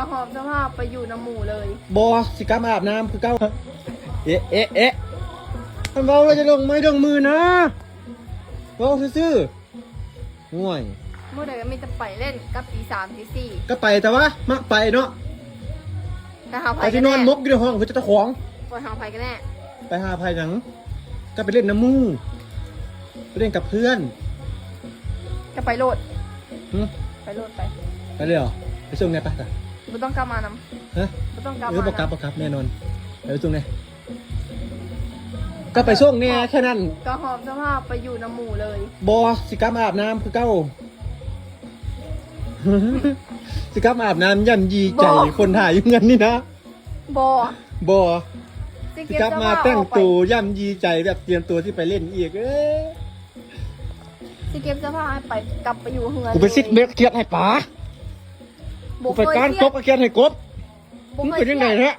ກໍຫອບສະພາບໄປຢູ່ນຳໝູ່ເລີຍ. ບໍ່ ຊິກັບມາອາບນ້ຳຄືເກົ່າ. ເອະ ເອະ ເອະ ຄັນເວົ້າແລ້ວຈະລົງໄມ້ລົງມືນະ ເວົ້າຊື່ໆ. ໂອ້ຍ ມື້ໃດກໍມີແຕ່ໄປຫຼິ້ນກັບຕີສາມຕີສີ່. ກໍໄປແຕ່ວ່າມັກໄປເນາະ. ໄປຫາໃຜ ໄປທີ່ນອນໝົກຢູ່ໃນຫ້ອງຄືເຈົ້າຂອງ. ໄປຫາໃຜກັນແນ່? ໄປຫາໃຜຫຍັງ? ກໍໄປຫຼິ້ນນຳໝູ່ ໄປຫຼິ້ນກັບເພື່ອນ. ກໍໄປໂລດ. ຫຶ? ໄປໂລດໄປ. ໄປເລີຍເຫາະ? ໄປສົ່ງແດ່ປະ. ບໍ່ຕ້ອງກັບມານຳ. ຮະ? ບໍ່ຕ້ອງກັບ. ເອີ ມານຳ. ບໍ່ກັບ ບໍ່ກັບແນ່ນອນ. ໄປສົ່ງແດ່. ກໍໄປສົ່ງແດ່ແຄ່ນັ້ນ. ກໍຫອບສະພາບໄປຢູ່ນຳໝູ່ເລີຍ. ບໍ່ ຊິກັບມາອາບນ້ຳຄືເກົ່າ. ຊິກັບມາອາບນ້ຳຢ້ຳຢີໃຈ ບໍ່ ຄົນຖ່າຍຢູ່ເຮືອນນີ້ນະ. ບໍ່ ບໍ່ ຊິກັບມາແຕ່ງໂຕຢ້ຳຢີໃຈ ແບບຕຽມໂຕຊິໄປຫຼິ້ນອີກ. ເອີ ຊິເກັບສະພາບໃຫ້ໄປ ກັບໄປຢູ່ເຮືອນ. ກູໄປຊິດເບັດຄຽດໃຫ້ປາ. ກູໄປການກົບຄຽດໃຫ້ກົບ. ມຶງເປັນຈັ່ງໃດແທ້?